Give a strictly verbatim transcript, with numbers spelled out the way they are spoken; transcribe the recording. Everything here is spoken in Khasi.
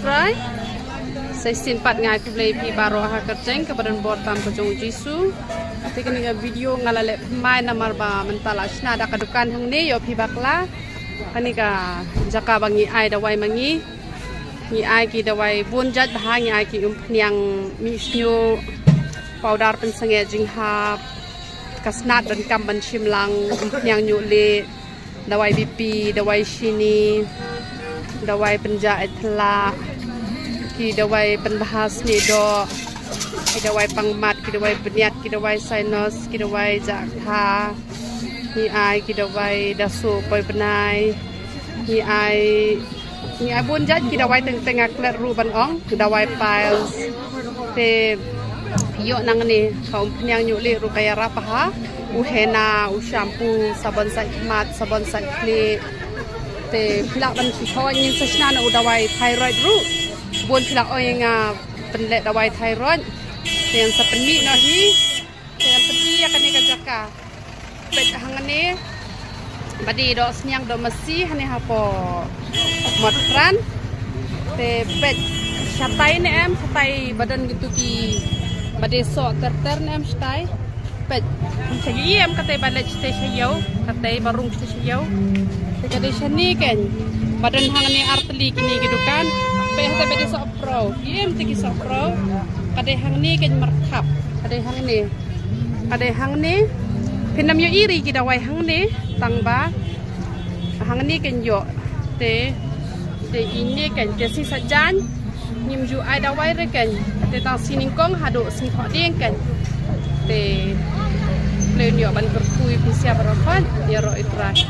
Trai. Sa shisien pat nga ai khublei phi baroh ha ka kyrteng kaba donbor tam ka jong u Jisu. Te kane ka video nga la leh pynmai namar ba mynta la shna da ka dukan hangne, ïoh phi bakla. Kane ka jaka ba ngi ai dawai ma ngi. Ngi ai ki dawai bun jait bha, ngi ai ki umphniang mih shñiuh, powder pynsangeh jinghap, ka snat donkam ban shim lang, umphniang ñiuh lieh, dawai B P, dawai shini, dawai pynjah eit phylla, ki dawai pynbha snieh doh, ki dawai pangmat, ki dawai bniat, ki dawai sinus, ki dawai jah kha, ngi ai ki dawai da suh poi bnai, ngi ai, ngi ai bun jait ki dawai teng teng, nga klet ruh ban ong, dawai piles. Te ïoh nangne, ka umphniang ñiuh lieh ruh ka ïarap bha, u henna, u shampoo, sabon sait khmat, sabon sait khlieh. Te phi lah ban shu thok, ngin sa shna na u dawai thyroid ruh. Bun phi lah ong ïa nga pynleh dawai thyroid. Te ngan sa pynmih noh hi. Te ngan pynmih ïa kane ka jaka. Peit hangne ba dei doh sniang doh masi hangne hapoh Motphran. Te peit shatai ne em, shatai ba don kito ki ba dei soh ter ter ne em shatai. Peit, sha ïing em, katai ba leit shatei sha ïew, katai ba rung shatei sha ïew. Te ka dei shane kein ba don hangne ar tylli kine ki dukan. Peit hatai ba dei soh pro, ïing em te ki soh pro. Ka dei hangne kein markhap, ka dei hangne. Ka dei hangne. Phin ym ïohi re ki dawai hangne, tang ba hangne kein ïoh. Te, te ine kein, te shi sa jan ngim ju ai dawai re kein. Te tang shi nyngkong haduh shi thohdieng kein. Te pynlong ïoh ban kyrkhu ïa phi sha baroh pat, ïaroh ïa U Trai.